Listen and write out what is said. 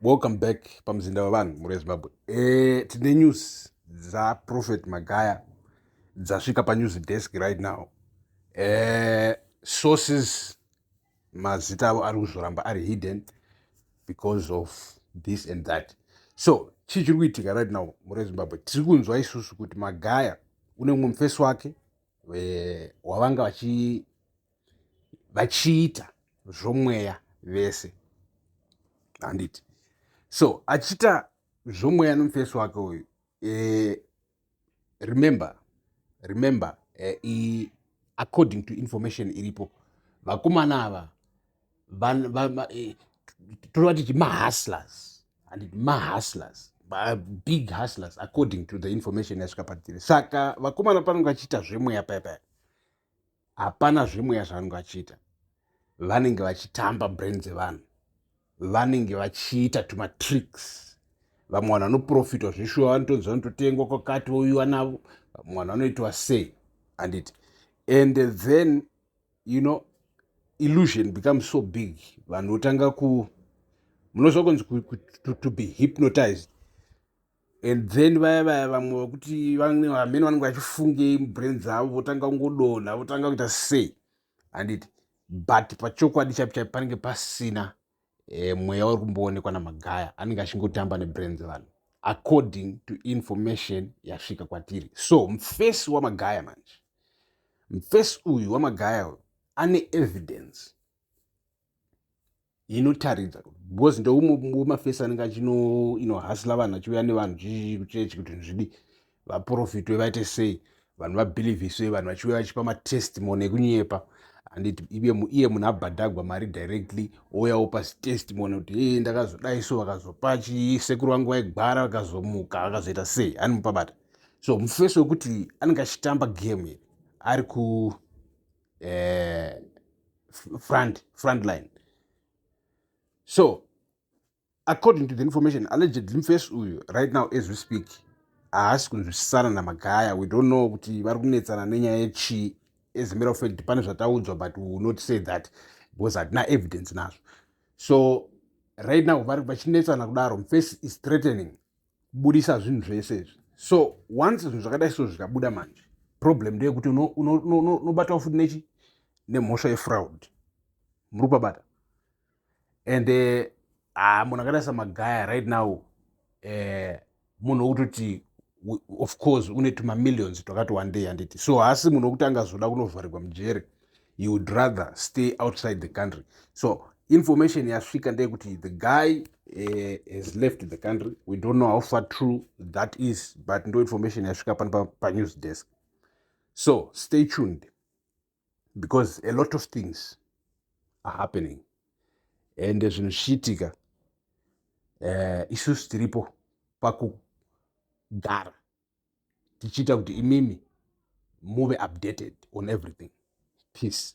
Welcome back pamuzinda wevanhu mhuri yeZimbabwe. Tine news dzaProphet Magaya dzasvika panews desk right now. Sources mazita avo ari kuzoramba ari hidden because of this and that. So chii chiri kuitika right now, mhuri yeZimbabwe? Tiri kunzwa isusu kuti Magaya une mumwe mufesi wake wavanga vachiita zvomweya vese, handiti? So achiita zvomweya nomufesi wake uyu, remember, according to information iripo, vakomana ava toreva tichi mahustlers, handiti? Mahustlers, big hustlers, according to the information yasvika patiri. Saka vakomana panenge vachiita zvemweya paya paya, hapana zvemweya zvavanenge vachiita. Vanenge vachitamba brain dzevanhu, vanenge vachiita tumatricks. Vamwe vanhu vanoprofitwa zveshuwa, vanotonzi vanototengwa kwakati, voiwa navo. Vamwe vanhu vanoitwa sei, handiti? And then illusion becomes so big, vanhu votanga ku munozwa kunzi to be hypnotized. And then vaya vaya vamwe vekuti vamene vanenge vachifungei mubrain dzavo, votanga kungodonha, votanga kuita sei, handiti? But pachokwadi chaipo chaipo panenge pasina mweya uri kumboonekwa naMagaya. Anenge achingotamba nebrain dzevanhu, according to information yasvika kwatiri. So mufesi waMagaya manje, mufesi uyu waMagaya uyu ane evidence inotaridza, because ndeumwe wemafesi anenge achino inohasila vanhu, achiuya nevanhu kuchechi kuti zvidi vaprofitwe, vaite sei, vanhu vabhilivhiswe, vanhu vachiuya vachipa matestimony ekunyepa, handiti? Iye munhu abhadhagwa mari directly, ouyawo pasitestimony kuti, "Ee, ndakazodai so, vakazopa chisekuru vangu vaigwara, vakazomuka, vakazoita sei." Anomupabata. So mufesi wekuti anenge achitamba game iri ari ku front line. So according to the information, allegedly mufesi uyu right now as we speak haasi kunzwisisana naMagaya. We don't know kuti vari kunetsana nenyaya yechii. As a matter of fact, pane zvataudzwa, but we will not say that because hatina evidence nazvo. So right now vari vachinetsana kudaro, mufesi is threatening kubudisa zvinhu zvese izvi. So once zvinhu zvakadai so zvikabuda manje, problem ndeyekuti unobatwa futi nechi nemhosva yefraud. Muri kupabata? And munhu akaita saMagaya right now, munhu wekutoti of course une tumamillions twakati one day, handiti? So haasi munhu wekuti angazoda kunovharirwa mujere. He would rather stay outside the country. So information yasvika ndeyekuti the guy has left the country. We don't know how far true that is, but ndo information yasvika pano panews desk. So stay tuned because a lot of things are happening and zvinhu zvichiitika, isusu tiripo pakugara tichiita kuti imimi muve updated on everything. Peace.